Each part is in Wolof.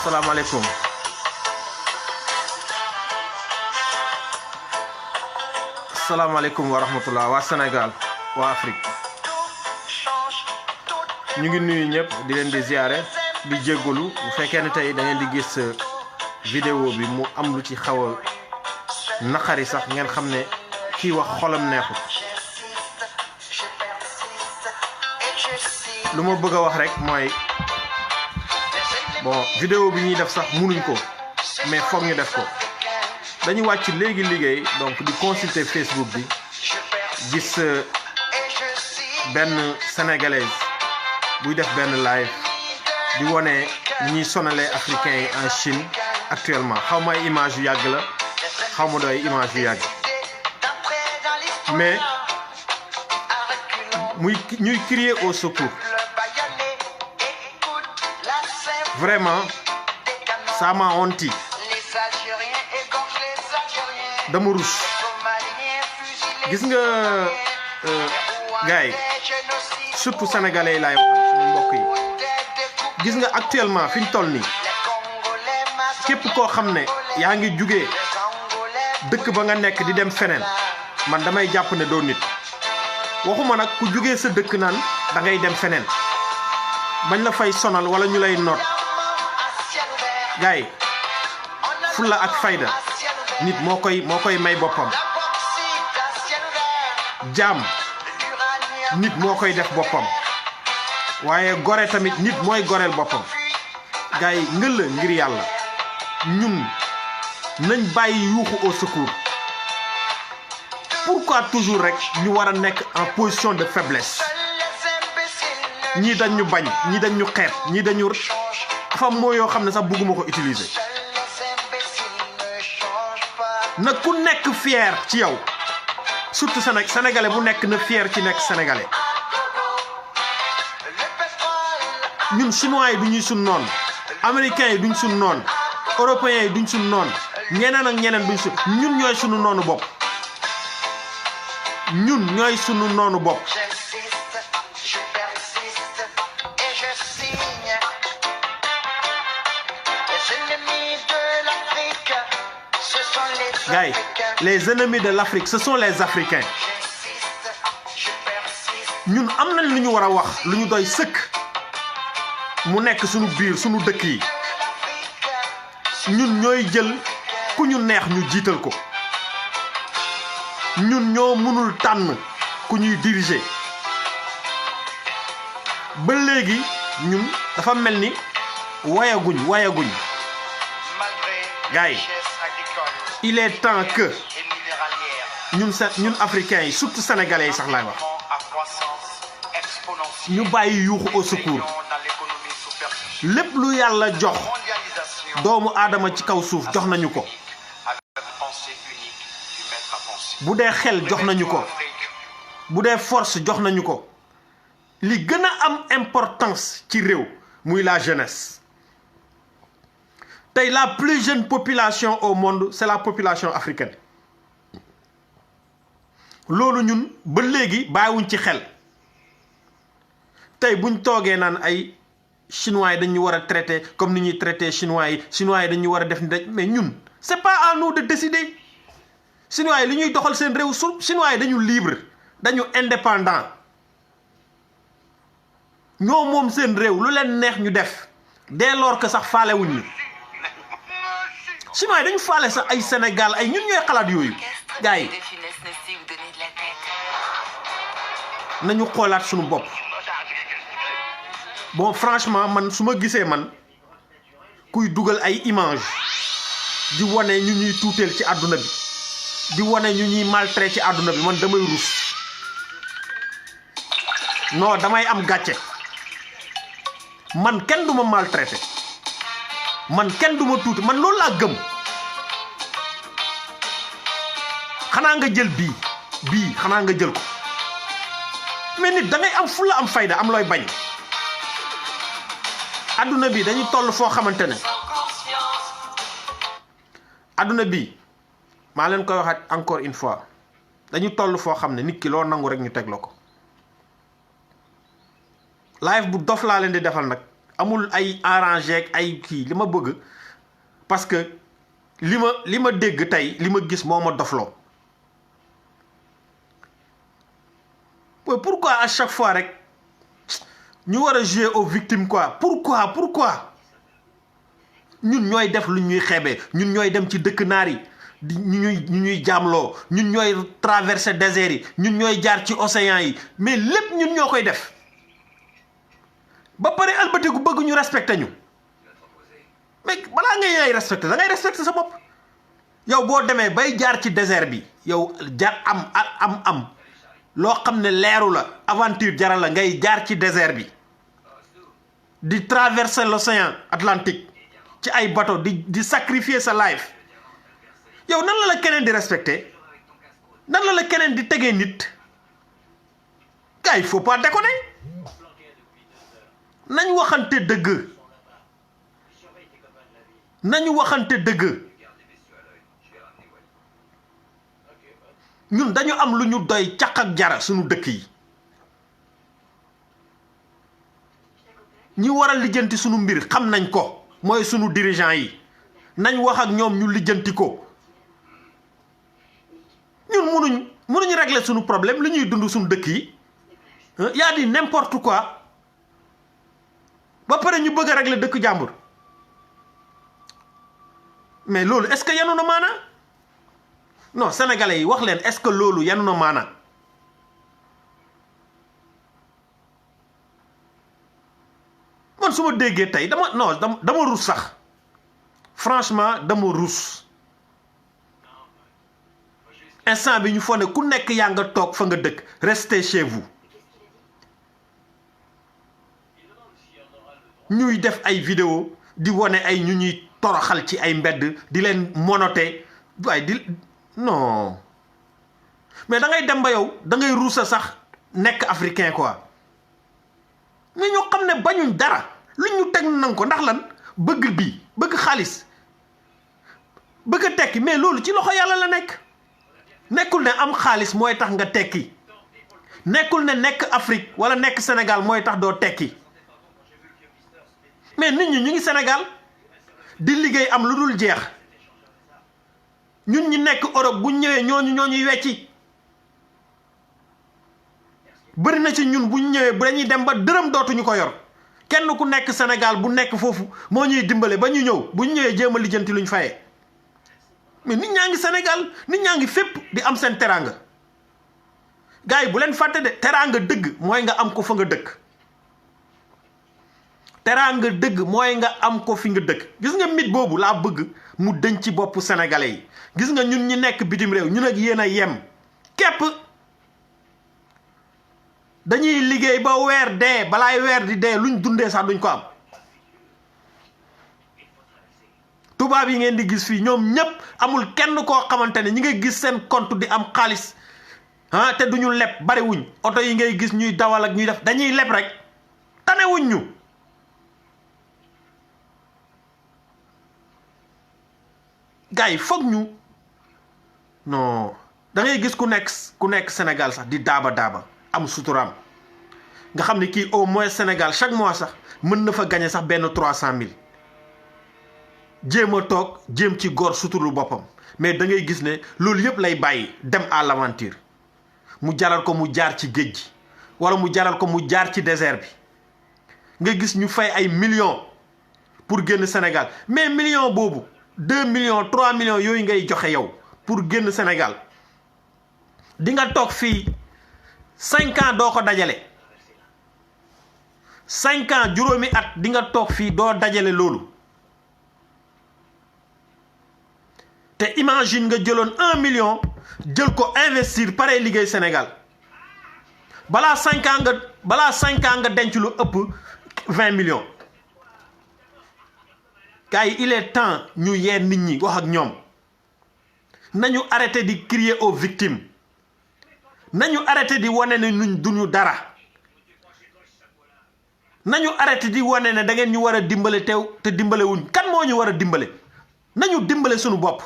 salaamaaleykum salaamaaleykum wa rahmatullah waa Sénégal waa Afrique ñu ngi nuyu ñëpp di leen di ziare di jéggalu bu fekkee ne tey da ngeen di gis vidéo bi mu am lu ci xaw a naqari sax ngeen xam ne kii wax xolam neexut lu ma bëgg a wax rek mooy bon vidéo bi ñuy def sax munuñ ko mais foog ñu def ko dañu wàcc léegi liggéey donc di consulter Facebook bi gis benn sénégalaise buy def benn live di wone ñuy sonalee africains yi en Chine actuellement xaw ma ay image yu yàgg la xaw ma doy image yu yàgg mais ñuy crier au secours vraiment ça m'a honti dama rus gis nga gars yi surtout sénégalais yi laay waxal suñu mbokk yi gis nga actuellement fi ñu toll nii képp koo xam ne yaa ngi jugee dëkk ba nga nekk di dem feneen man damay jàpp ne doo nit waxuma nag ku jugee sa dëkk naan da ngay dem feneen bañ la fay sonal wala ñu lay noot gars yi fulla ak fayda nit moo koy may boppam jaam nit moo koy def boppam waaye gore tamit nit mooy goreel boppam gars yi ngëla ngir yàlla ñun nañ bàyyi yuuxu au secours pourquoi toujours rek ñu war a nekk en position de faiblesse ñii dañ ñu bañ ñii dañ ñu xeeb ñii dañu dafa moo yoo xam ne sax bëgguma ko utiliser na ku nekk fier ci yow surtout sénégalais bu nekk na fier ci nekk sénégalais ñun chinois yi duñuy sun noon américains yi duñ sun noon européens yi duñ sun noon ñeneen ak ñeneen duñ sun ñun ñooy sunu noonu bopp ñun ñooy sunu noonu bopp gars yi les ennemis de l'Afrique ce sont les Africains ñun am nañ lu ñu war a wax lu ñu doy sëkk mu nekk suñu biir suñu dëkk yi ñun ñooy jël ku ñu neex ñu jiital ko ñun ñoo mënul tànn ku ñuy diriger ba léegi ñun dafa mel ni wayaguñ gars yi il est temps que ñun africains yi surtout sénégalais yi sax laay wax ñu bàyyi yuuxu au secours lépp lu yàlla jox doomu aadama ci kaw suuf jox nañu ko bu dee xel jox nañu ko bu dee force jox nañu ko li gën a am importance ci réew muy la jeunesse tey la plus jeune population au monde c'est la population africaine loolu ñun ba léegi bàyyiwuñ ci xel tey buñ toogee naan ay chinois yi dañu war a traiter comme ni ñuy traiter chinois yi dañu war a def ni mais ñun c'est pas à nous de décider chinois yi li ñuy doxal seen réew su chinois yi dañu libre dañu indépendant ñoo moom seen réew lu leen neex ñu def dès lors que sax faalewuñ ñu chinois yi dañu faale sax ay Sénégal ay ñun ñooy xalaat yooyu gars yi nañu xoolaat suñu bopp bon franchement man su ma gisee man kuy dugal ay image di wane ñu ñuy tuuteel ci àdduna bi di wane ñu ñuy maltraité ci àdduna bi man damay rus non damay am gàcce man kenn du ma maltraité man kenn du ma tuuti man loolu laa gëm xanaa nga jël bii xanaa nga jël ko mais nit da ngay am fulla am fayda am looy bañ adduna bi dañuy toll foo xamante ne adduna bi maa leen koy waxaat encore une fois dañu toll foo xam ne nit ki loo nangu rek ñu teg la ko live bu dof laa leen di defal nag amul ay arrangé ak ay kii li ma bëgg parce que li ma dégg tey li ma gis moo ma dofloo. Pourquoi à chaque fois rek ñu war a jouer aux victimes quoi pourquoi ñun ñooy def lu ñuy xeebee ñun ñooy dem ci dëkk naar yi di ñu ñuy jaamloo ñun ñooy traverser désert yi ñun ñooy jaar ci océan yi mais lépp ñun ñoo koy def ba pare albatiku bëgg ñu respecté ñu mais balaa ngay respecté da ngay respecté sa bopp. yow boo demee bay jaar ci désert bi yow jaar am loo xam ne leeru la aventure jaral la ngay jaar ci désert bi di traverser l'océan Atlantique ci ay bateau di sacrifier sa life yow nan la keneen di respecter nan la keneen di tegee nit gars il faut pas déconner nañ waxante dëgg ñun dañu am lu ñu doy caq ak jara suñu dëkk yi ñi war a lijjanti suñu mbir xam nañ ko mooy suñu dirigeant yi nañ wax ak ñoom ñu lijjanti ko ñun mënuñ régler suñu problème li ñuy dund suñu dëkk yi yaa di n'importe quoi ba pare ñu bëgg a régler dëkk jàmbur mais loolu est-ce que yanu na maana non sénégalais yi wax leen est-ce que loolu yanu na maana man su ma déggee tey dama rus sax franchement dama rus instant bi ñu foog ne ku nekk yaa nga toog fa nga dëkk restez chez vous ñuy def ay vidéo di wone ay ñu ñuy toroxal ci ay mbedd di leen monoté waaye non mais da ngay dem ba yow da ngay ruusa sax nekk africain quoi mais ñoo xam ne bañuñ dara lu ñu teg nañ ko ndax lan bëgg xaalis bëgg a tekki mais loolu ci loxo yàlla la nekk nekkul ne am xaalis mooy tax nga tekki nekkul ne nekk Afrique wala nekk Sénégal mooy tax doo tekki mais nit ñi ñu ngi Sénégal di liggéey am lu dul jeex ñun ñi nekk Europe bu ñëwee ñooñuy wecci bëri na ci ñun bu ñëwee dañuy dem ba dërëm dootuñu ko yor kenn ku nekk Sénégal bu nekk foofu moo ñuy dimbale ba ñu ñëw bu ñëwee jéem a lijjanti luñ fayee mais nit ñaa ngi Sénégal nit ñaa ngi fépp di am seen teraanga gars yi bu leen fàtte de teraanga dëgg mooy nga am ko fa nga dëkk teraanga dëgg mooy nga am ko fi nga dëkk gis nga mit boobu laa bëgg mu dëñ ci boppu sénégalais yi gis nga ñun ñi nekk bitim réew ñun ak yéen a yem képp dañuy liggéey ba weer dee balaay weer di dee luñ dundee sax duñ ko am tubaab yi ngeen di gis fii ñoom ñépp amul kenn koo xamante ne ñi ngay gis seen compte di am xaalis te duñu leb bariwuñ oto yi ngay gis ñuy dawal ak ñuy def dañuy leb rek tanewuñ ñu gars yi foog ñu non da ngay gis ku nekk Sénégal sax di daaba am suturaam nga xam ne kii au moins Sénégal chaque mois sax mën na fa gagner sax benn 300 000 jéem a toog jéem ci góor suturu boppam mais da ngay gis ne loolu yëpp lay bàyyi dem à l'aventure mu jaral ko mu jaar ci géej gi wala mu jaral ko mu jaar ci désert bi nga gis ñu fay ay millions pour génn Sénégal mais million boobu 2 millions 3 millions yooyu ngay joxe yow pour génn Sénégal di nga toog fii 5 ans doo ko dajale 5 ans juróomi at di nga toog fii doo dajale loolu te imagine nga jëloon 1 million jël ko investir pare liggéey Sénégal balaa 5 ans nga denc lu ëpp 20 millions gars yi il est temps ñu yee nit ñi wax ak ñoom nañu arrêté di crier aux victimes nañu arrêté di wane ne ñun duñu dara nañu arrêté di wane ne da ngeen ñu war a dimbale te dimbale wuñ kan moo ñu war a dimbale nañu dimbale suñu bopp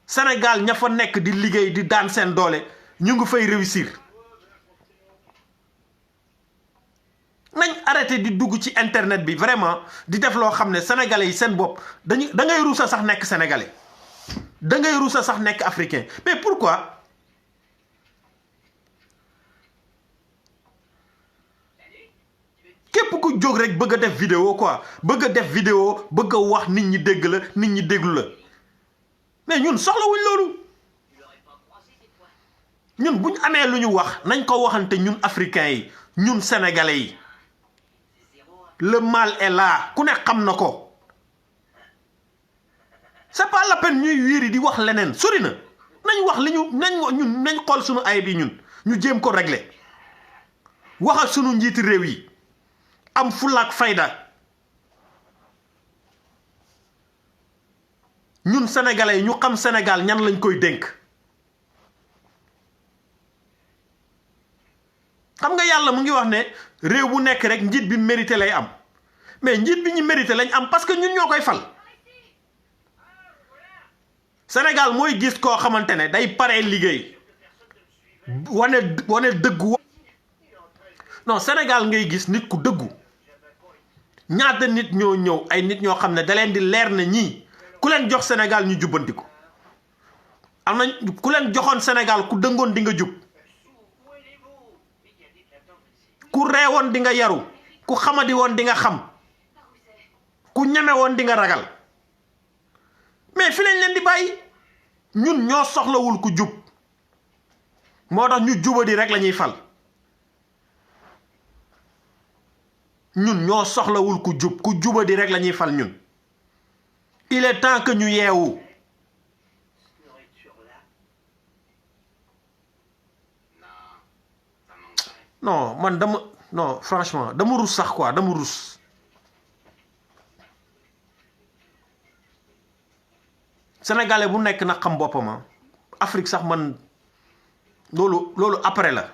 Sénégal ña fa nekk di liggéey di daan seen doole ñu ngi fay réussir nañ arrêté di dugg ci internet bi vraiment di def loo xam ne sénégalais yi seen bopp da ngay ruusa sax nekk sénégalais da ngay ruusa sax nekk africain mais pourquoi képp ku jóg rek bëgg a def vidéo quoi bëgg a def vidéo bëgg a wax nit ñi dégg la nit ñi déglu la mais ñun soxlawuñ loolu ñun buñ amee lu ñu wax nañ ko waxante ñun africains yi ñun sénégalais yi le mal est là ku ne xam na ko c'est pas la peine ñuy wiiri di wax leneen sori na nañ wax li ñu nañ xool suñu ay bi ñun ñu jéem ko régler wax ak suñu njiiti réew yi am fulaak fayda ñun sénégalais yi ñu xam Sénégal ñan lañ koy dénk xam nga yàlla mu ngi wax ne réew bu nekk rek njiit bi mérité lay am mais njiit bi ñu mérité lañ am parce que ñun ñoo koy fal Sénégal mooy gis koo xamante ne day paree liggéey wane dëggu non Sénégal ngay gis nit ku dëggu ñaata nit ñoo ñëw ay nit ñoo xam ne da leen di leer na ñii ku leen jox Sénégal ñu jubbanti ko am na ku leen joxoon Sénégal ku dëngoon di nga jub ku reewoon di nga yaru ku xamadi woon di nga xam ku ñeme woon di nga ragal mais fi lañ leen di bàyyi ñun ñoo soxlawul ku jub moo tax ñu jubadi rek la ñuy fal ñun ñoo soxlawul ku jub ku jubadi rek la ñuy fal ñun il est temps que ñu yeewu non man non franchement dama rus sax quoi dama rus sénégalais bu nekk na xam boppam Afrique sax man loolu après la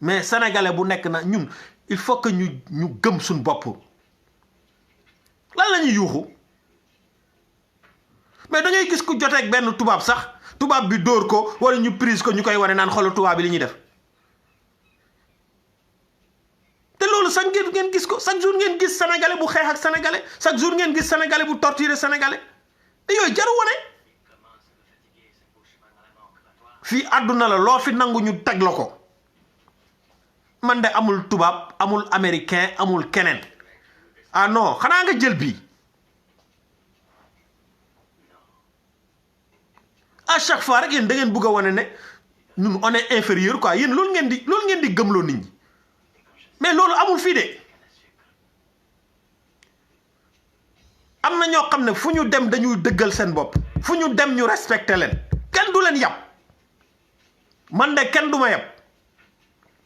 mais sénégalais bu nekk na ñun il faut que ñu gëm suñ bopp lan la ñuy yuuxu mais da ngay gis ku joteeg benn tubaab sax tubaab bi dóor ko wala ñu prise ko ñu koy wane naan xoolal tubaab bi li ñuy def te loolu sax ngeen gis ko chaque jour ngeen gis sénégalais bu xeex ak sénégalais chaque jour ngeen gis sénégalais bu torturer sénégalais te yooyu jaru wane fii àdduna la loo fi nangu ñu teg la ko man de amul tubaab amul américain amul keneen ah non xanaa nga jël bii à chaque fois rek yéen da ngeen bëgg a wane ne ñun on est inférieur quoi yéen loolu ngeen di gëmloo nit ñi mais loolu amul fii de am na ñoo xam ne fu ñu dem dañuy dëggal seen bopp fu ñu dem ñu respecté leen kenn du leen yab man de kenn du ma yab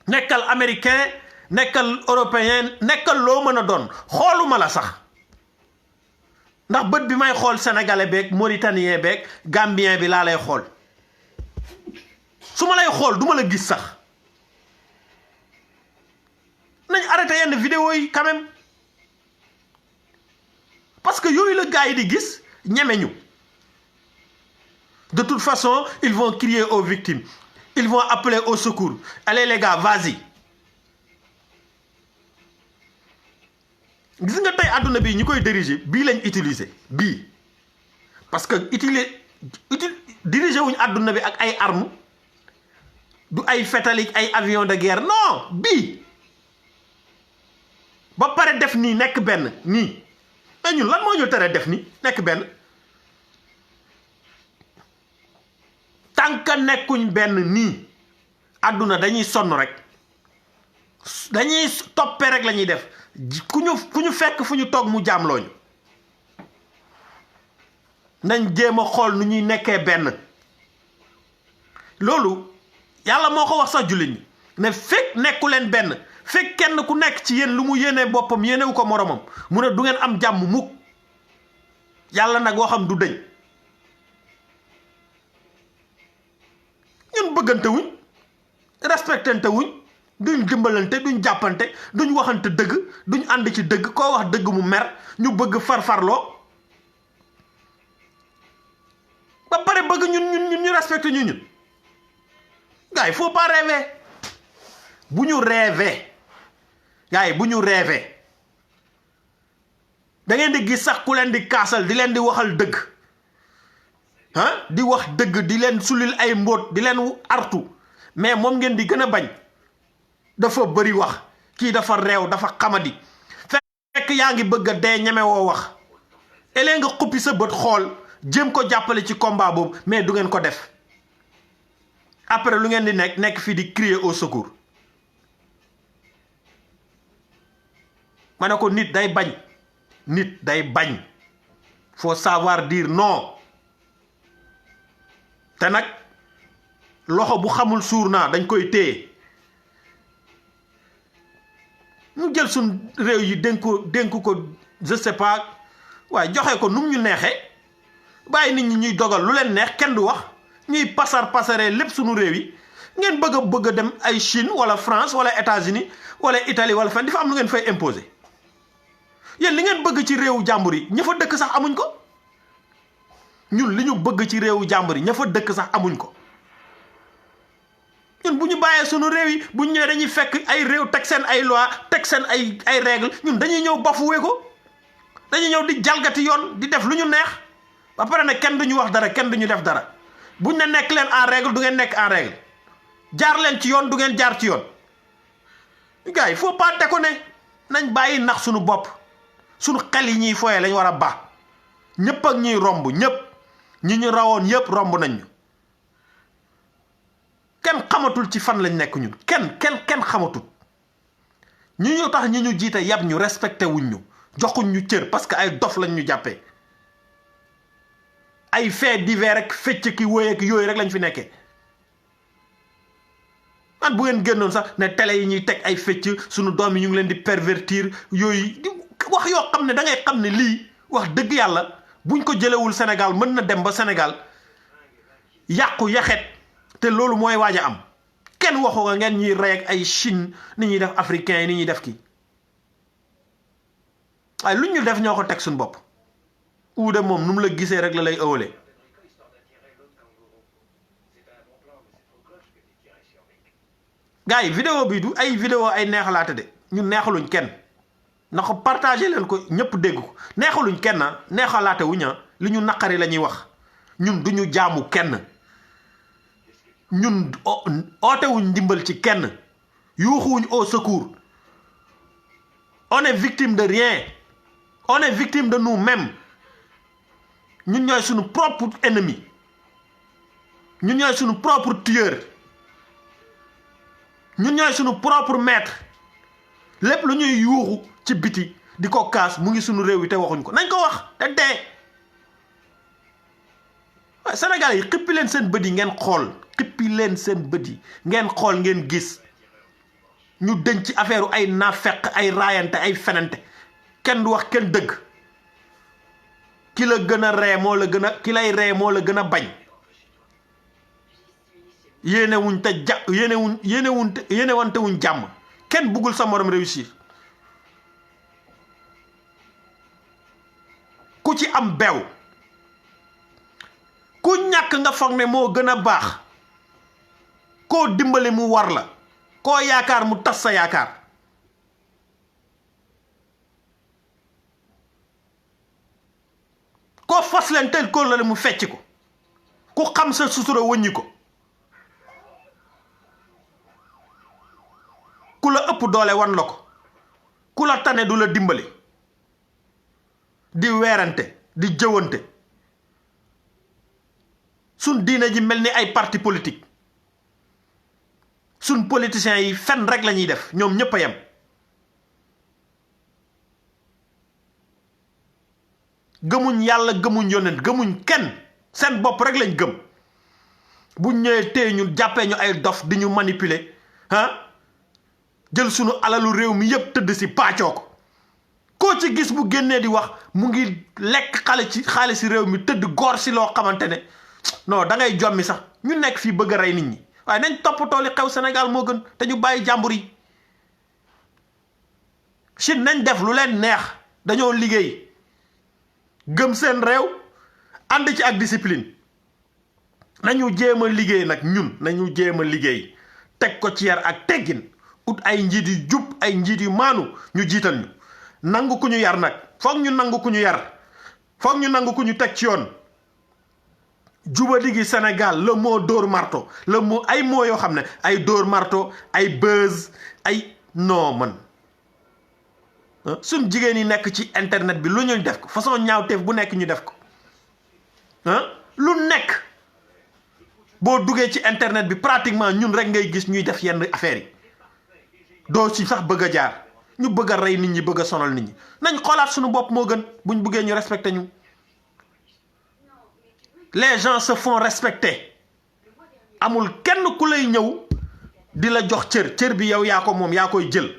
nekkal américain nekkal européen nekkal loo mën a doon xooluma la sax ndax bët bi may xool sénégalais beeg mauritanien beeg gambien bi laa lay xool su ma lay xool duma la gis sax nañ arrêté yenn vidéo yi quand même parce que yooyu la gars yi di gis ñeme ñu de toute façon ils vont crier aux victimes ils vont appeler au secours allez les gars vas-y gis nga tey àdduna bi ñu koy diriger bii lañ utiliser bii parce que diriger wuñ àdduna bi ak ay armes du ay fétalik ay avion de guerre non bii ba pare def nii nekk benn nii mais ñun lan moo ñu tere def nii nekk benn tant que nekkuñ benn nii àdduna dañuy sonn rek dañuy toppe rek la ñuy def ku ñu fekk fu ñu toog mu jaamlooñu nañ jéem a xool nu ñuy nekkee benn loolu yàlla moo ko wax sax jullit ñi ne fekk nekku leen benn fekk kenn ku nekk ci yéen lu mu yéenee boppam yéenewu ko moromam mu ne du ngeen am jàmm mukk yàlla nag waxam du dëñ ñun bëggante wuñ respectante wuñ duñ dimbalante duñ jàppante duñ waxante dëgg duñ ànd ci dëgg koo wax dëgg mu mer ñu bëgg farfarloo ba pare bëgg ñun ñu respecté ñun gars il faut pas rêver bu ñu rêver gars yi bu ñu rêvé da ngeen di gis sax ku leen di kaasal di leen di waxal dëgg di wax dëgg di leen sulil ay mbóot di leen artu mais moom ngeen di gën a bañ dafa bëri wax kii dafa réew dafa xamadi fekk yaa ngi bëgg a dee ñeme woo wax elee nga xuppi sa bët xool jéem ko jàppale ci combat boobu mais du ngeen ko def après lu ngeen di nekk fii di crier au secours ma ne ko nit day bañ faut savoir dire non te nag loxo bu xamul suur naa dañ koy téye ñu jël suñ réew yi dénk ko je sais pas waaye joxe ko num ñu neexee bàyyi nit ñi ñuy dogal lu leen neex kenn du wax ñuy pasaree lépp suñu réew yi ngeen bëgg a dem ay Chine wala France wala États-Unis wala Italie wala fen di fa am lu ngeen fay imposer yéen li ngeen bëgg ci réewu jàmbur yi ña fa dëkk sax amuñ ko ñun li ñu bëgg ci réewu jàmbur yi ña fa dëkk sax amuñ ko ñun bu ñu bàyyee sunu réew yi bu ñu ñëwee dañuy fekk ay réew teg seen ay loi teg seen ay règle ñun dañuy ñëw bafuwee ko dañuy ñëw di jalgati yoon di def lu ñu neex ba pare ne kenn duñu wax dara kenn duñu def dara buñ ne nekk leen en règle du ngeen nekk en règle jaar leen ci yoon du ngeen jaar ci yoon gars yi faut pas déconner nañ bàyyi nax suñu bopp suñu xel yi ñuy foyee lañ war a baax ñëpp ak ñuy romb ñëpp ñi ñu rawoon yëpp romb nañ ñu kenn xamatul ci fan lañ nekk ñun kenn xamatul ñu tax ñi ñu jiite yab ñu respecté wuñ ñu joxuñ ñu cër parce que ay dof lañ ñu jàppee ay fait divers rek fecc ki wéy ak yooyu rek lañ fi nekkee man bu ngeen génnoon sax ne télé yi ñuy teg ay fecc suñu doom yi ñu ngi leen di pervertir yooyu wax yoo xam ne da ngay xam ne lii wax dëgg yàlla buñ ko jëlewul Sénégal mën na dem ba Sénégal yàqu yaxet te loolu mooy waaj a am kenn waxoo nga ngeen ñuy rey ak ay Chine ni ñuy def africain yi ni ñuy def kii waaye lu ñu def ñoo ko teg suñu bopp uude moom nu mu la gisee rek la lay ëwalee gars yi vidéo bi du ay vidéo ay neexalaate de ñun neexaluñ kenn na ko partagé leen ko ñëpp dégg ko neexaluñ kenn neexalaate wuñ li ñu naqari la ñuy wax ñun du ñu jaamu kenn ñun ootewuñ ndimbal ci kenn yuuxuwuñ au secours on est victime de rien on est victime de nous-mêmes ñun ñooy suñu propre ennemi ñun ñooy suñu propre tueur ñun ñooy suñu propre maître lépp lu ñuy yuuxu ci biti di ko kaas mu ngi suñu réew yi te waxuñ ko nañ ko wax te dee waaye Sénégal yi xippi leen seen bët yi ngeen xool xippi leen seen bët yi ngeen xool ngeen gis ñu denc ci affaire ay naafeq ay raayante ay fenante kenn du wax kenn dëgg ki la gën a ree moo la gën a ki lay ree moo la gën a bañ yéenewuñ te yéenewante wuñ jàmm kenn buggul sa morom réussir ku ci am beew ku ñàkk nga foog ne moo gën a baax koo dimbali mu war la koo yaakaar mu tas sa yaakaar koo fas leen tel kóol la mu fecc ko ku xam sa sutura wëññi ko ku la ëpp doole wan la ko ku la tane du la dimbali di weerante di jëwante suñ diine ji mel ni ay parti politique suñ politiciens yi fen rek la ñuy def ñoom ñëpp a yem gëmuñ yàlla gëmuñ yonent gëmuñ kenn seen bopp rek lañ gëm buñ ñëwee téye ñu jàppee ñu ay dof di ñu manipuler jël sunu alalu réew mi yëpp tëdd si paccoo ko koo ci gis bu génnee di wax mu ngi lekk xaalisi réew mi tëdd góor si loo xamante ne non da ngay jommi sax ñu nekk fii bëgg a rey nit ñi waaye nañ toppatoo li xew Sénégal moo gën te ñu bàyyi jàmbur yi Chine nañ def lu leen neex dañoo liggéey gëm seen réew ànd ci ak discipline nañu jéem a liggéey nag ñun nañu jéem a liggéey teg ko ci yar ak teggin ut ay njiit yu jub ay njiit yu maanu ñu jiital ñu nangu ku ñu yar nag foog ñu nangu ku ñu yar foog ñu nangu ku ñu teg ci yoon jubadi gi Sénégal le mot dóor marto le mot ay mots yoo xam ne ay dóor marto ay buzz ay non man suñ jigéen yi nekk ci internet bi lu ñu def ko façon ñaawteef bu nekk ñu def ko lu nekk boo duggee ci internet bi pratiquement ñun rek ngay gis ñuy def yenn affaires yi doo ci sax bëgg a jaar ñu bëgg a rey nit ñi bëgg a sonal nit ñi nañ xoolaat suñu bopp moo gën buñ buggee ñu respecté ñu les gens se font respecter amul kenn ku lay ñëw di la jox cër bi yow yaa ko moom yaa koy jël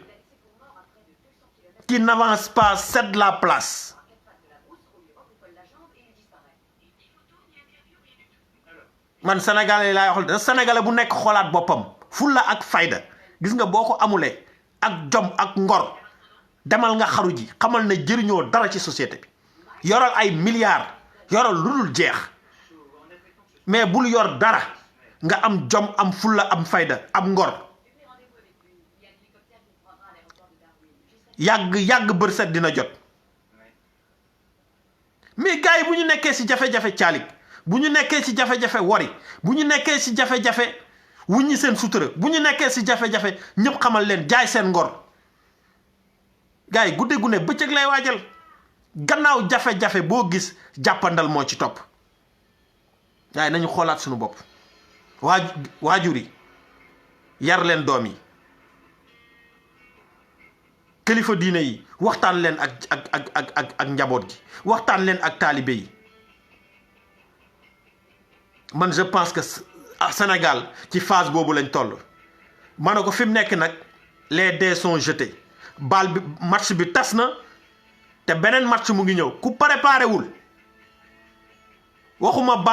qui n'avance pas cède la place man sénégalais laay wax da sénégalais bu nekk xoolaat boppam fulla ak fayda gis nga boo ko amulee ak jom ak ngor demal nga xaru ji xamal ne jëriñoo dara ci société bi yoral ay milliards yoral lu dul jeex mais bul yor dara nga am jom am fulla am fayda am ngor yàgg bërset dina jot mais gars yi bu ñu nekkee ci jafe-jafe caalik bu ñu nekkee ci jafe-jafe wari bu ñu nekkee ci jafe-jafe wuññi seen sutura bu ñu nekkee ci jafe-jafe ñëpp xamal leen jaay seen ngor gars yi gudde gu ne bëccëg lay waajal gannaaw jafe-jafe boo gis jàppandal moo ci topp gars yi nañu xoolaat suñu bopp waajur yi yar leen doom yi kilifa diine yi waxtaan leen ak njaboot gi waxtaan leen ak taalibe yi man je pense que Sénégal ci phase boobu lañ toll ma ne ko fi mu nekk nag les dés sont jetés bal bi match bi tas na te beneen match mu ngi ñëw ku préparé wul waxuma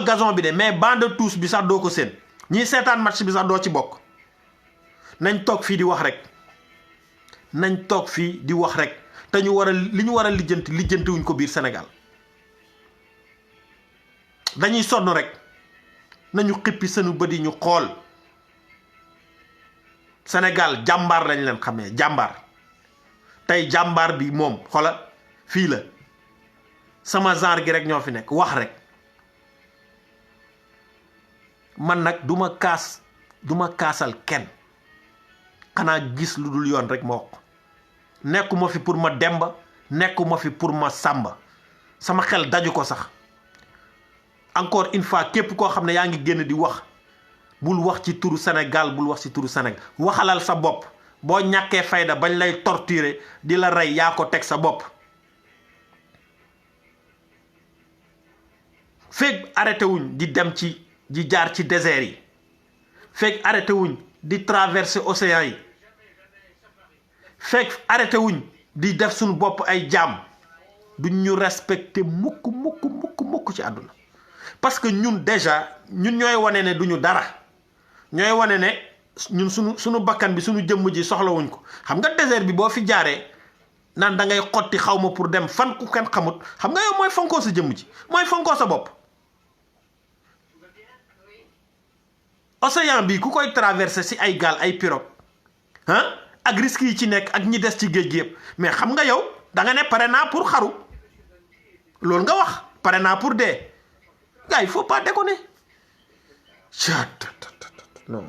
gazon bi de mais banc de touche bi sax doo ko seen ñiy seetaan match bi sax doo ci bokk nañ toog fii di wax rek te ñu war a li ñu war a lijjanti wuñ ko biir Sénégal dañuy sonn rek nañu xippi sunu bët yi ñu xool Sénégal jàmbaar lañ leen xamee jàmbaar tey jàmbaar bi moom xoola fii la sama genre gi rek ñoo fi nekk wax rek man nag duma kaasal kenn xanaa gis lu dul yoon rek ma wax nekkuma fi pour ma demba nekkuma fi pour ma sàmba sama xel daju ko sax encore une fois képp koo xam ne yaa ngi génn di wax bul wax ci turu Sénégal bul wax ci turu Sénégal waxalal sa bopp boo ñàkkee fayda bañ lay torturer di la rey yaa ko teg sa bopp fekk arrêté wuñ di dem di jaar ci désert yi fekk arrêté wuñ di traverser océan yi fekk arrêté wuñ di def suñu bopp ay jaam duñ ñu respecté mukk ci àdduna parce que ñun déjà ñun ñooy wane ne duñu dara ñooy wane ne ñun suñu bakkan bi suñu jëmm ji soxlawuñ ko xam nga désert bi boo fi jaaree naan da ngay xotti xaw ma pour dem fan ku kenn xamut xam nga yow mooy fonkoo sa jëmm ji mooy fonkoo sa bopp océan bi ku koy traversé si ay gaal ay pirogue ak risques yi ci nekk ak ñi des ci géej gi yëpp mais xam nga yow da nga ne pare naa pour xaru loolu nga wax pare naa pour dee gars il faut pas déconner non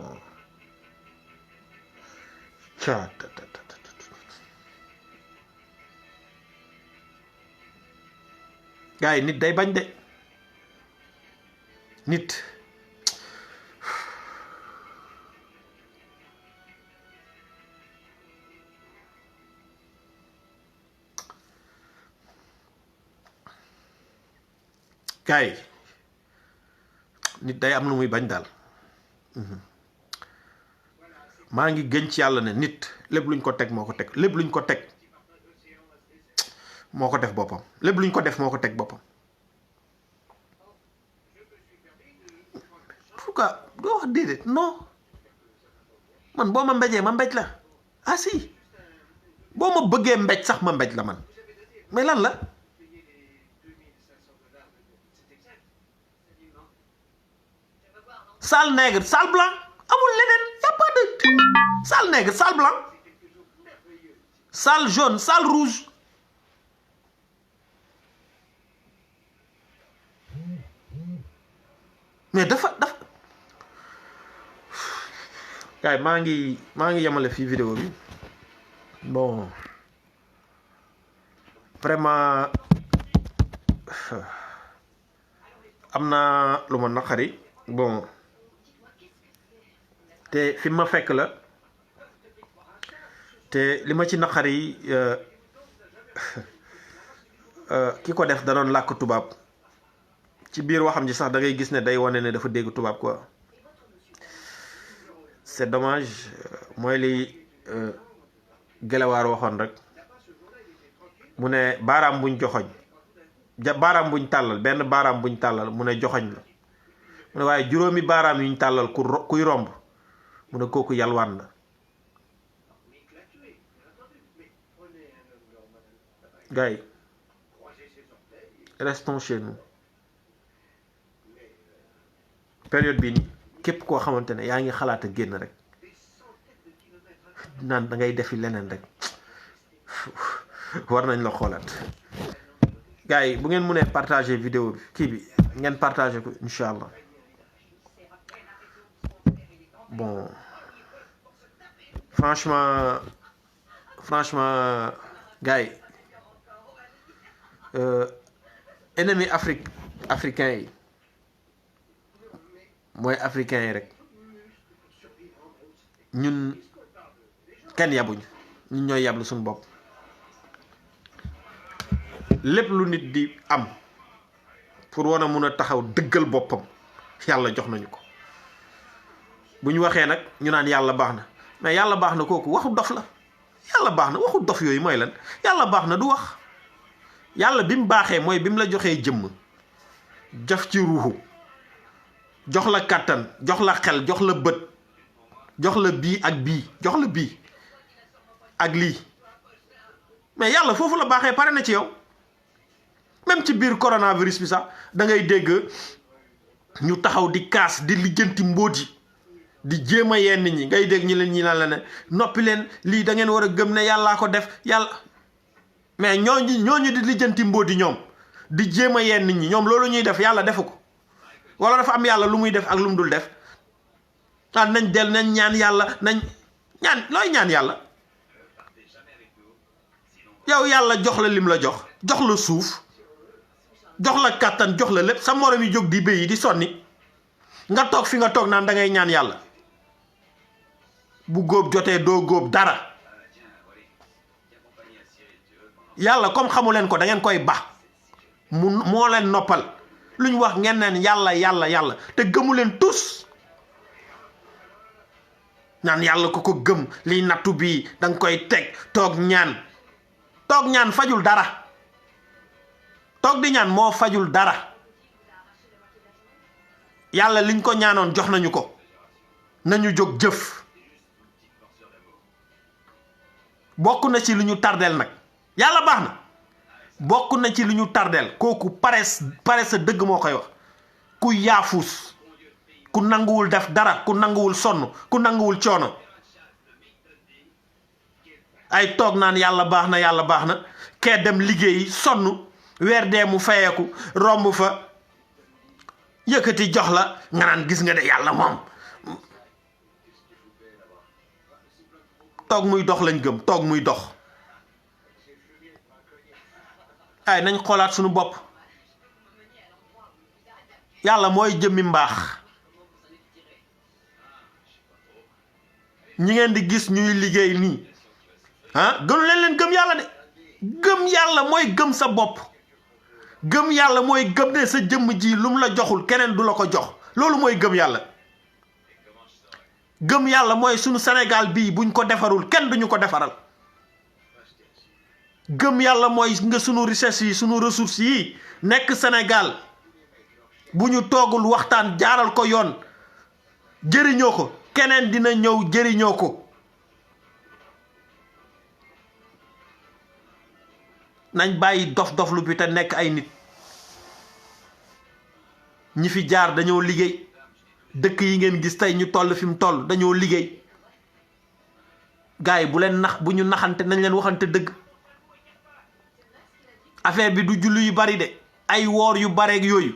gars yi nit day bañ de nit gars yi nit day am lu muy bañ daal maa ngi gën ci yàlla ne nit lépp luñ ko teg moo ko teg lépp luñ ko teg moo ko def boppam lépp luñ ko def moo ko teg boppam pourquoi doo wax déedéet non man boo ma mbéjee ma mbéj la ah si boo ma bëggee mbéj sax ma mbéj la man mais lan la sale nègre sale blanc amul leneen pas de sale nègre, sale blanc, sale jaune, sale rouge. mais dafa gars yi maa ngi yemale fii vidéo bi. bon vraiment am na lu ma naqari. bon te fi ma fekk la te li ma ci naqari ki ko def da doon làkk tubaab. ci biir waxam ji sax da ngay gis ne day wane ne dafa dégg tubaab quoi. c'est dommage. mooy li Gelewaar waxoon rek mu ne baaraam buñ joxoñ baaraam buñ tàllal benn baaraam buñ tàllal mu ne joxoñ la mu ne waaye juróomi baaraam yuñ tàllal kuy romb mu ne kooku yalwaan la. gars yi restons chez nous. période bii nii képp koo xamante ne yaa ngi xalaat a génn rek naan da ngay defi leneen rek war nañ la xoolaat. gars yi bu ngeen mënee partager vidéo bi kii bi ngeen partager ko incha allah. bon franchement gars yi ennemi africain yi mooy africain yi rek. ñun kenn yabuñ, ñun ñooy yablu suñu bopp. lépp lu nit di am pour war a mun a taxaw dëggal boppam yàlla jox nañu ko. bu ñu waxee nag ñu naan yàlla baax na, mais yàlla baax na kooku waxu dof la. yàlla baax na waxu dof yooyu mooy lan? yàlla baax na du wax. yàlla bi mu baaxee mooy bi mu la joxee jëmm jaf ci ruuxu, jox la kàttan, jox la xel, jox la bët, jox la bii ak bii, jox la bii ak lii. mais yàlla foofu la baaxee pare na ci yow. même ci biir coronavirus bi sax da ngay dégg ñu taxaw di kaas di lijjanti mbóoti di jéem a yenn ñi, ngay dégg ñi leen ñi naan la ne noppi leen lii da ngeen war a gëm ne yàllaa ko def yàlla. mais ñooñu di lijjanti mbóoti ñoom di jéem a yenn ñi, ñoom loolu ñuy def yàlla defu ko. wala dafa am yàlla lu muy def ak lu mu dul def. nañ ñaan yàlla nañ ñaan looy ñaan yàlla. yow yàlla jox la lim la jox la suuf, jox la kàttan, jox la lépp. sa morom yi jóg di béy di sonni nga toog fi nga toog naan da ngay ñaan yàlla. bu góob jotee doo góob dara. yàlla comme xamu leen ko da ngeen koy baax moo leen noppal. lu ñu wax ngeen neen yàlla te gëmu leen tous. naan yàlla ko gëm liy nattu bii danga koy teg toog ñaan. toog ñaan fajul dara. toog di ñaan moo fajul dara. yàlla liñ ko ñaanoon jox nañu ko. nañu jóg jëf. bokk na ci lu ñu tardeel nag. yàlla baax na. bokk na ci lu ñu tardeel kooku pare sa dëgg moo koy wax. ku yaafuus, ku nanguwul def dara, ku nanguwul sonn, ku nanguwul coono. ay toog naan yàlla baax na kee dem liggéeyi sonn weer dee mu fayeeku romb fa yëkkati jox la nga naan gis nga de yàlla moom. toog muy dox lañ gëm, toog muy dox. ay nañ xoolaat suñu bopp. yàlla mooy jëmmi mbaax. ñi ngeen di gis ñuy liggéey nii gënu leen gëm yàlla de. gëm yàlla mooy gëm sa bopp. gëm yàlla mooy gëm ne sa jëmm ji lu mu la joxul keneen du la ko jox. loolu mooy gëm yàlla. gëm yàlla mooy sunu Sénégal bii buñ ko defarul kenn duñu ko defaral. gëm yàlla mooy nga sunu richesse yi, sunu ressources yi nekk Sénégal bu ñu toogul waxtaan jaaral ko yoon jëriñoo ko keneen dina ñëw jëriñoo ko. nañ bàyyi dof lu bi te nekk ay nit. ñi fi jaar dañoo liggéey. dëkk yi ngeen gis tey ñu toll fi mu toll dañoo liggéey. gars yi bu leen nax bu ñu naxante nañ leen waxante dëgg affaire bi du julli yu bari de ay woor yu bareeg yooyu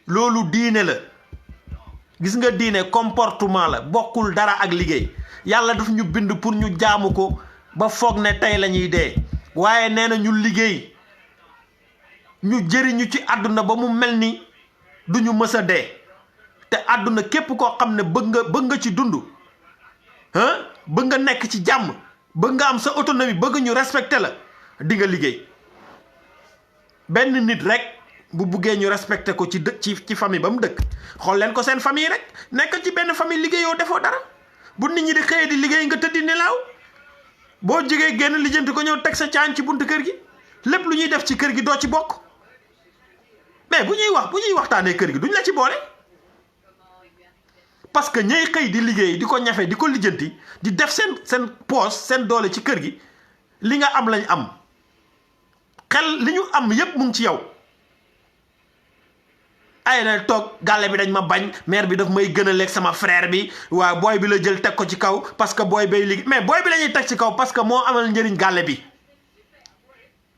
loolu diine la gis nga diine comportement la bokkul dara ak liggéey yàlla daf ñu bind pour ñu jaamu ko ba foog ne tey la ñuy dee waaye nee na ñu liggéey ñu jëriñu ci àdduna ba mu mel ni duñu mës a dee te àdduna képp koo xam ne bëgg nga ci dund bëgg nga nekk ci jàmm bëgg nga am sa autonomie bëgg ñu respecté la di nga liggéey benn nit rek bu buggee ñu respecté ko ci famille ba mu dëkk xool leen ko seen famille rek nekk ci benn famille liggéeyoo defoo dara bu nit ñi di xëyee di liggéey nga tëddi nelaaw boo jógee génn lijjanti ko ñëw teg sa caañ ci buntu kër gi lépp lu ñuy def ci kër gi doo ci bokk mais bu ñuy waxtaanee kër gi duñ la ci boole parce que ñay xëy di liggéey di ko ñafe di ko lijjanti di def seen poos seen doole ci kër gi li nga am lañ am xel li ñu am yépp mu ngi ci yow ay na toog gàlle bi dañ ma bañ mère bi daf may gën a lekk sama frère bi waaw booy bi la jël teg ko ci kaw parce que booy bay liggéey mais booy bi la ñuy teg ci kaw parce que moo amal njëriñ gàlle bi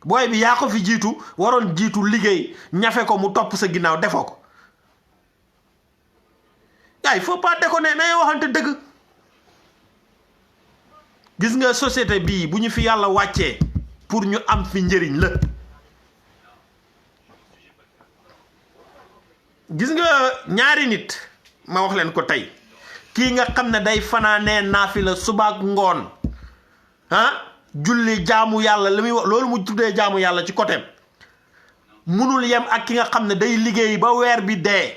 booy bi yaa ko fi jiitu waroon jiitu liggéey ñafe ko mu topp sa ginnaaw defoo ko il faut pas déconner nañu waxante dëgg gis nga société bii bu ñu fi yàlla wàccee pour ñu am fi njëriñ la gis nga ñaari nit ma wax leen ko tey kii nga xam ne day fanaanee naafila subaak ngoon julli jaamu yàlla li muy wax loolu mu tuddee jaamu yàlla ci côté munul yem ak ki nga xam ne day liggéey ba weer bi dee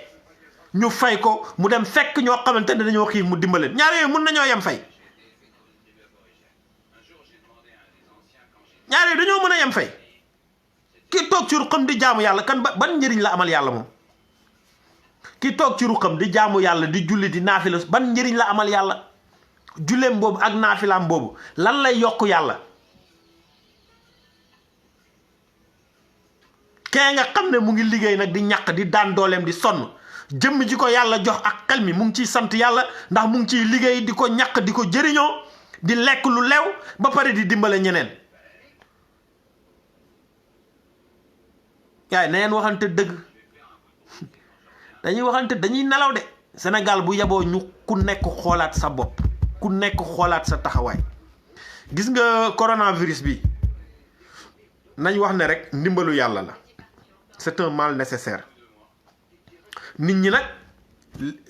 ñu fay ko mu dem fekk ñoo xamante ne dañoo xiif mu dimbaleen ñaar yooyu mun nañoo yem fay ñaar yooyu dañoo mën a yem fay ki toog ci ruqam di jaamu yàlla kan ban njëriñ la amal yàlla moom ki toog ci ruqam di jaamu yàlla di julli di naafila ban njëriñ la amal yàlla julleem boobu ak naafilaam boobu lan lay yokk yàlla kee nga xam ne mu ngi liggéey nag di ñaq di daan dooleem di sonn jëmm ji ko yàlla jox ak xel mi mu ngi ciy sant yàlla ndax mu ngi ciy liggéey di ko ñaq di ko jëriñoo di lekk lu lew ba pare di dimbale ñeneen yaay na ngeen waxante dëgg dañuy waxante dañuy nelaw de Sénégal bu yeboo ñu ku nekk xoolaat sa bopp ku nekk xoolaat sa taxawaay gis nga coronavirus bi nañ wax ne rek ndimbalu yàlla la c'est un mal nécessaire nit ñi nag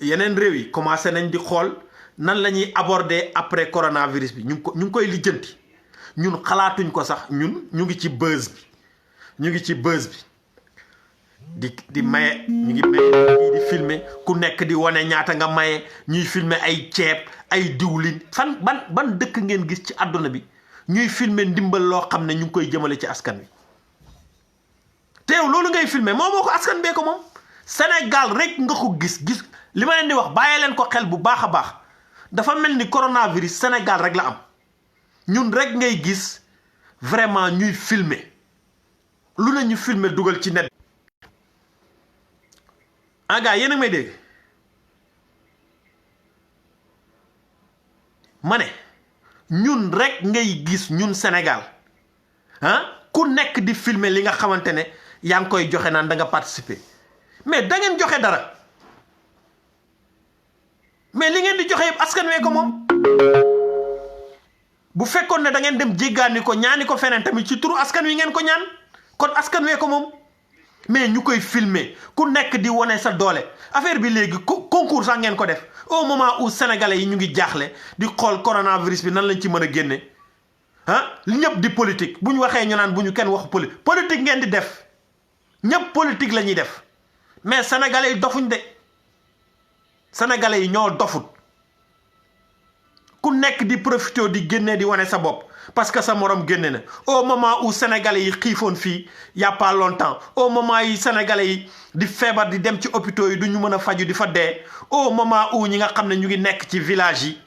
yeneen réew yi commencé nañ di xool nan la ñuy aborder après coronavirus bi ñu ngi koy lijjanti ñun xalaatuñ ko sax ñun ñu ngi ci buzz bi di maye ñu ngi maye di filmer ku nekk di wane ñaata nga maye ñuy filmer ay ceeb ay diwlin fan ban dëkk ngeen gis ci àdduna bi ñuy filmer ndimbal loo xam ne ñu ngi koy jëmale ci askan wi te yow loolu ngay filmer moo ko askan bee ko moom Sénégal rek nga ko gis li ma leen di wax bàyyi leen ko xel bu baax a baax dafa mel ni coronavirus Sénégal rek la am ñun rek ngay gis vraiment ñuy filmer lu ne ñu filmer dugal ci net gars yéen a may dégg ma ne ñun rek ngay gis ñun Sénégal ku nekk di filmer li nga xamante ne yaa ngi koy joxe naan da nga participer mais da ngeen joxe dara mais li ngeen di joxe yëpp askan wee ko moom bu fekkoon ne da ngeen dem jéggaani ko ñaani ko feneen tamit ci turu askan wi ngeen ko ñaan kon askan wee ko moom mais ñu koy filmer ku nekk di wane sa doole affaire bi léegi concours sax ngeen ko def au moment où sénégalais yi ñu ngi jaaxle di xool coronavirus bi nan lañ ci mën a génne li ñëpp di politique bu ñu waxee ñu naan bu ñu kenn wax politique ngeen di def ñëpp politique la ñuy def mais sénégalais yi dofuñ de sénégalais yi ñoo dofut ku nekk di profité di génne di wane sa bopp parce que sa morom génne na au moment où sénégalais yi xiifoon fii y a pas longtemps au moment yi sénégalais yi di feebar di dem ci hôpitaux yi du ñu mën a faju di fa dee au moment où ñi nga xam ne ñu ngi nekk ci village yi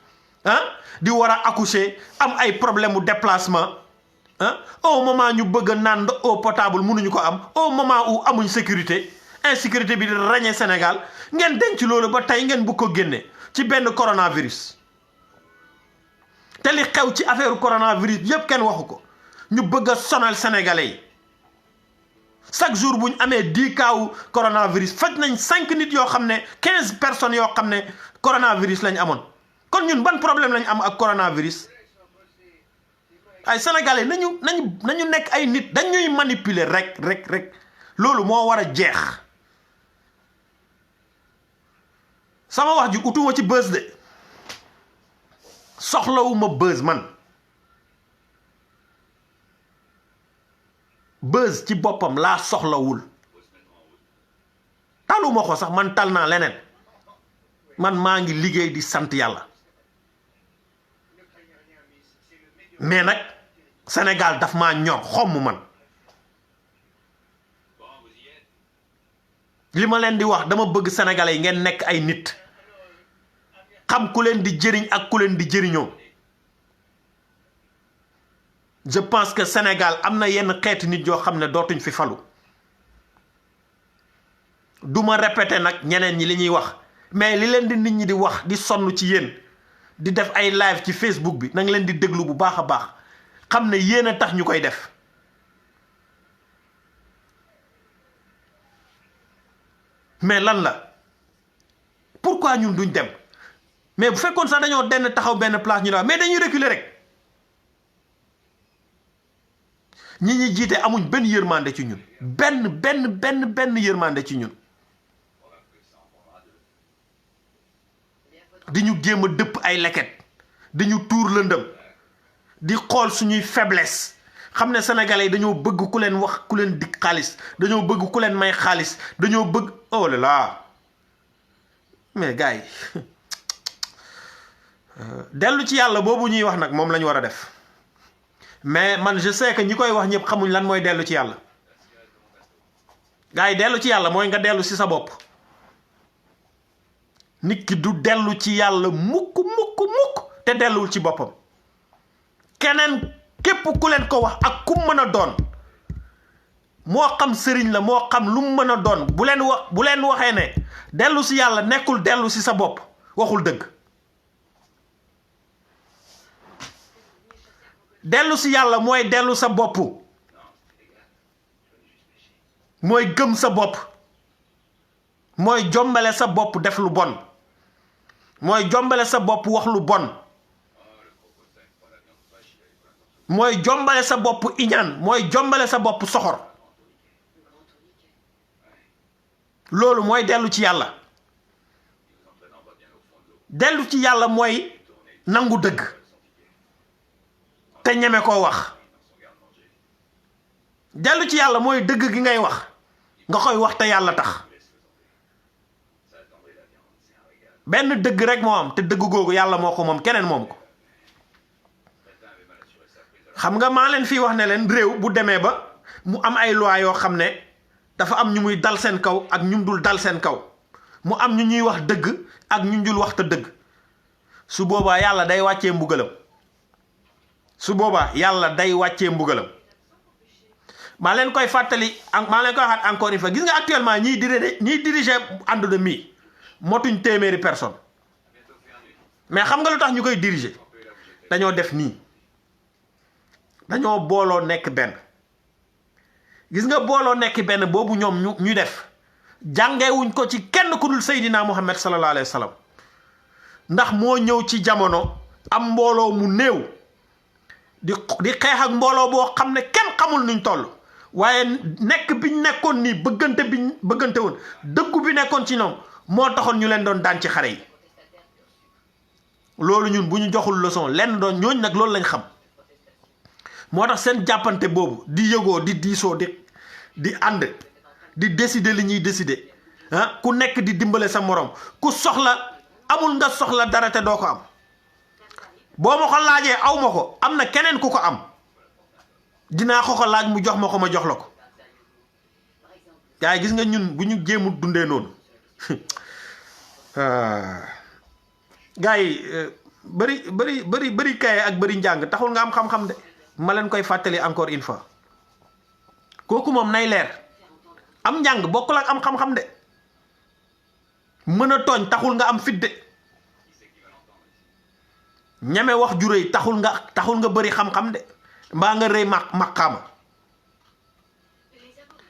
di war a accoucher am ay problème mu déplacement au moment ñu bëgg a naan eau potable mënuñu ko am au moment où amuñ sécurité insécurité bi di ràññee Sénégal ngeen denc loolu ba tey ngeen bëgg ko génne ci benn coronavirus te li xew ci affaire coronavirus yépp kenn waxu ko ñu bëgg a sonal sénégalais yi chaque jour bu ñu amee 10 cas coronavirus faj nañ 5 nit yoo xam ne 15 personnes yoo xam ne coronavirus lañ amoon kon ñun ban problème lañ am ak coronavirus ay sénégalais nañu nekk ay nit dañuy manipuler rek loolu moo war a jeex sama wax ji utuma ci buzz de soxlawuma buzz man buzz ci boppam laa soxlawul taluma ko sax man tal naa leneen man maa ngi liggéey di sant yàlla mais nag Sénégal daf maa ñor xomm man li ma leen di wax dama bëgg sénégalais yi ngeen nekk ay nit xam ku leen di jëriñ ak ku leen di jëriñoo je pense que Sénégal am na yenn xeeti nit yoo xam ne dootuñ fi falu du ma répété nag ñeneen ñi li ñuy wax mais li leen di nit ñi di wax di sonn ci yéen di def ay live ci Facebook bi na nga leen di déglu bu baax a baax xam ne yéen a tax ñu koy def mais lan la pourquoi ñun duñ dem mais bu fekkoon sax dañoo denn taxaw benn place ñu la mais dañuy reculer rek ñi ñi jiite amuñ benn yërmande ci ñun benn yërmande ci ñun di ñu jéem a dëpp ay leket di ñu tuur lëndëm di xool suñuy faiblesse xam ne sénégalais yi dañoo bëgg ku leen wax ku leen dig xaalis dañoo bëgg ku leen may xaalis dañoo bëgg oh là là mais gars yi dellu ci yàlla boobu ñuy wax nag moom la ñu war a def mais man je sais que ñi koy wax ñëpp xamuñ lan mooy dellu ci yàlla gars yi dellu ci yàlla mooy nga dellu ci sa bopp nit ki du dellu ci yàlla mukk te delluwul ci boppam keneen képp ku leen ko wax ak ku mën a doon moo xam sëriñ la moo xam lu mu mën a doon bu leen waxee ne dellu ci yàlla nekkul dellu ci sa bopp waxul dëgg dellu ci yàlla mooy dellu sa bopp mooy gëm sa bopp mooy jombale sa bopp def lu bon mooy jombale sa bopp wax lu bon mooy jombale sa bopp iñaan mooy jombale sa bopp soxor loolu mooy dellu ci yàlla dellu ci yàlla mooy nangu dëgg te ñeme koo wax dellu ci yàlla mooy dëgg gi ngay wax nga koy wax te yàlla tax benn dëgg rek moo am te dëgg googu yàlla moo ko moom keneen moom ko xam nga maa leen fii wax ne leen réew bu demee ba mu am ay loi yoo xam ne dafa am ñu muy dal seen kaw ak ñu dul dal seen kaw mu am ñu ñuy wax dëgg ak ñu dul wax te dëgg su boobaa yàlla day wàccee mbugalam maa leen koy fàttali maa leen koy waxaat encore une fois gis nga actuellement ñiy diriger àdduna mi motuñ téeméeri personne mais xam nga lu tax ñu koy diriger dañoo def nii dañoo booloo nekk benn gis nga booloo nekk benn boobu ñoom ñu def jàngewuñ ko ci kenn ku dul Seydina Muhammad sallallahu alayhi wa sallam ndax moo ñëw ci jamono am mbooloo mu néew di xeex ak mbooloo boo xam ne kenn xamul nuñ toll waaye nekk biñ nekkoon nii bëggante woon dëggu bi nekkoon ci ñoom moo taxoon ñu leen doon daan ci xare yi loolu ñun bu ñu joxul leçon lenn doon ñooñ nag loolu lañ xam moo tax seen jàppante boobu di yëgoo di diisoo di ànd di décider li ñuy décider ku nekk di dimbale sa morom ku soxla amul nga soxla dara te doo ko am boo ma ko laajee aw ma ko am na keneen ku ko am dinaa ko laaj mu jox ma ko ma jox la ko gars yi gis nga ñun bu ñu jéemul dundee noonu gars yi bëri kaye ak bëri njàng taxul nga am xam-xam de ma leen koy fàttali encore une fois kooku moom nay leer am njàng bokkul ak am xam-xam de mën a tooñ taxul nga am fit de ñame wax ju rëy taxul nga bëri xam-xam de mbaa nga rëy maqaama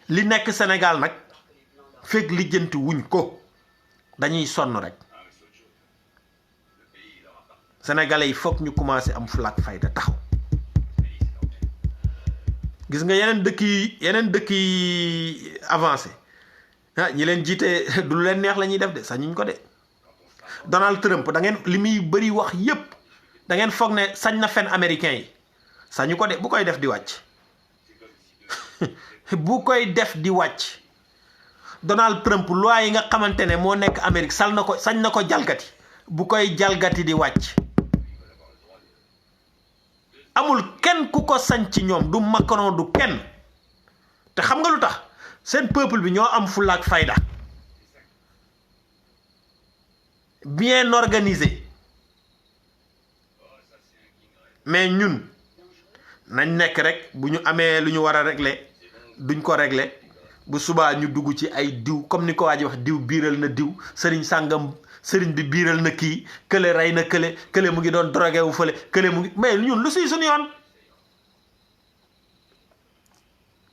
li nekk Sénégal nag fekk lijjanti wuñ ko dañuy sonn rek sénégalais yi foog ñu commencé am fulaak fayda taxaw gis nga yeneen dëkk yi avancé ñi leen jiite du leen neex la ñuy def de sax ñuñ ko de Donald Trump da ngeen li muy bëri wax yépp da ngeen foog ne sañ na fen américain yi sañu ko de bu koy def di wàcc bu koy def di wàcc Donald Trump loi yi nga xamante ne moo nekk Amérique sañ na ko jalgati bu koy jalgati di wàcc amul kenn ku ko sañ ci ñoom du Macron du kenn te xam nga lu tax seen peuple bi ñoo am fulla ak fayda bien organisé mais ñun nañ nekk rek bu ñu amee lu ñu war a régler duñ ko régler bu subaa ñu dugg ci ay diw comme ni ko waa ji wax diw biiral na diw sëriñ sàngam sëriñ bi biiral na kii kële rey na kële mu ngi doon drogué wu fële kële mu ngi mais ñun lu siy suñu yoon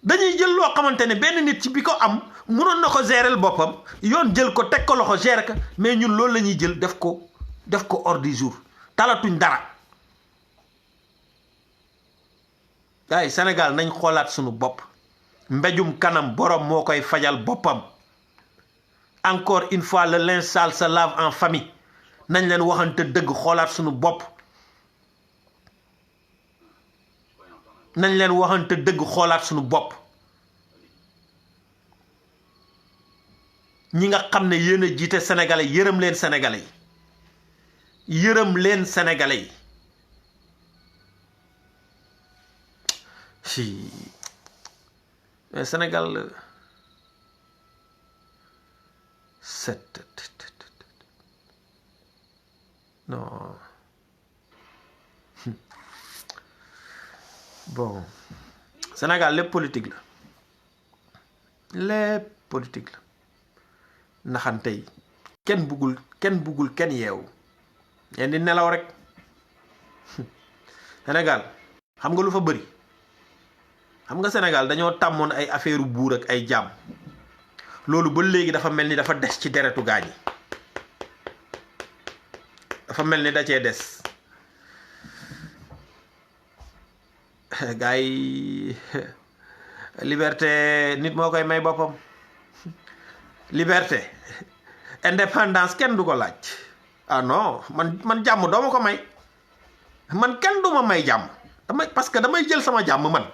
dañuy jël loo xamante ne benn nit ci bi ko am mënoon na ko gérer boppam yoon jël ko teg ko loxo gérer ko mais ñun loolu la ñuy jël def ko ordre du jour talatuñ dara ay Sénégal nañ xoolaat suñu bopp mbéjum kanam borom moo koy fajal boppam encore une fois le linge sale se lave en famille nañ leen waxante dëgg xoolaat suñu bopp nañ leen waxante dëgg xoolaat suñu bopp ñi nga xam ne yéen a jiite sénégalais yërëm leen sénégalais yi yërëm leen sénégalais yi si mais Sénégal non bon Sénégal lépp politique la naxante yi kenn buggul kenn yeewu ngeen di nelaw rek Sénégal xam nga lu fa bëri xam nga Sénégal dañoo tàmmoon ay affaire buur ak ay jaam loolu ba léegi dafa mel ni dafa des ci deretu gaañ yi dafa mel ni da cee des gars yi liberté nit moo koy may boppam liberté indépendance kenn du ko laaj ah non man jàmm doo ma ko may man kenn du ma may jàmm parce que damay jël sama jàmm man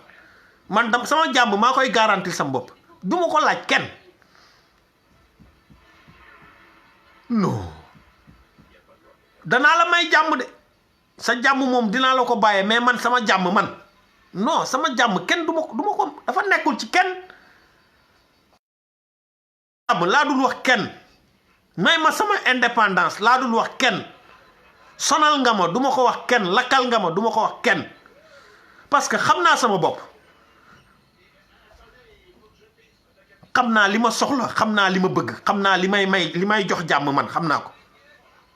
sama jàmm maa koy garantir sama bopp du ma ko laaj kenn non danaa la may jàmm de sa jàmm moom dinaa la ko bàyyee mais man sama jàmm non sama jàmm kenn du ma ko dafa nekkul ci kenn jàmm laa dul wax kenn may ma sama indépendance laa dul wax kenn sonal nga ma du ma ko wax kenn lakkal nga ma du ma ko wax kenn parce que xam naa sama bopp xam naa li ma soxla xam naa li ma bëgg xam naa li may jox jàmm man xam naa ko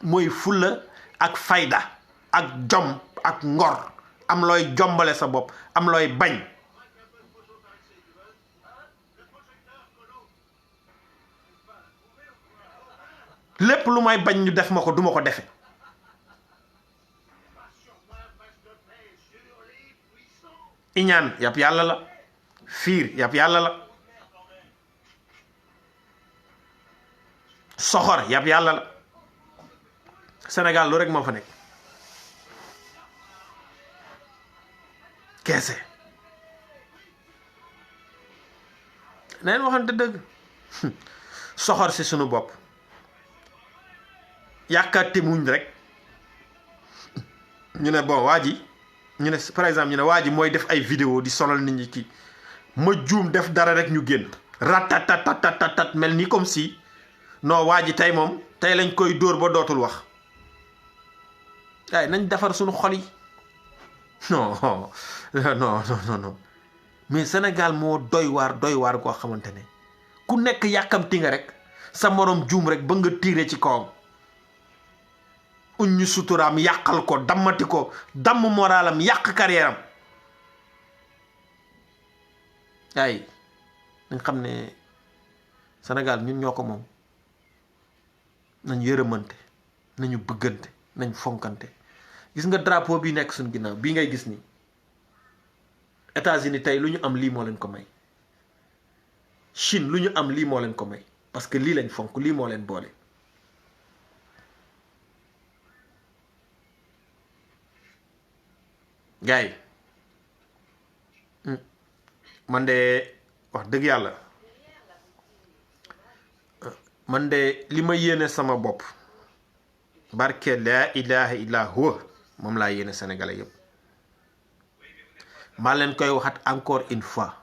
mooy fulla ak fayda ak jom ak ngor am looy jombale sa bopp am looy bañ lépp lu may bañ ñu def ma ko duma ko defe iñaan yàpp yàlla la fiir yàpp yàlla la soxor yàpp yàlla la Sénégal lu rek moo fa nekk keese neen waxante dëgg soxor si sunu bopp yàkkaati muñ rek ñu ne bon waa ji ñu ne par exemple ñu ne waa ji mooy def ay vidéo di sonal nit ñi ci ma juum def dara rek ñu génn ratatatatat mel ni comme si non waa ji tey moom tey lañ koy dóor ba dootul wax waaye nañ defar suñu xol yi non mais Sénégal moo doy waar koo xamante ne ku nekk yàkkamti nga rek sa morom juum rek ba nga tiire ci kawam uñu suturaam yàqal ko dammati ko damm moralam yàq carrière am ay nañ xam ne Sénégal ñun ñoo ko moom nañ yërëmante nañu bëggante nañ fonkante gis nga drapeau bi nekk suñ ginnaaw bii ngay gis ni États-Unis tey lu ñu am lii moo leen ko may Chine lu ñu am lii moo leen ko may parce que lii lañ fonk lii moo leen boole gars yi man de wax dëgg yàlla man de li ma yéene sama bopp barke laa ilaha illa huwa moom laa yéene sénégalais yëpp maa leen koy waxat encore une fois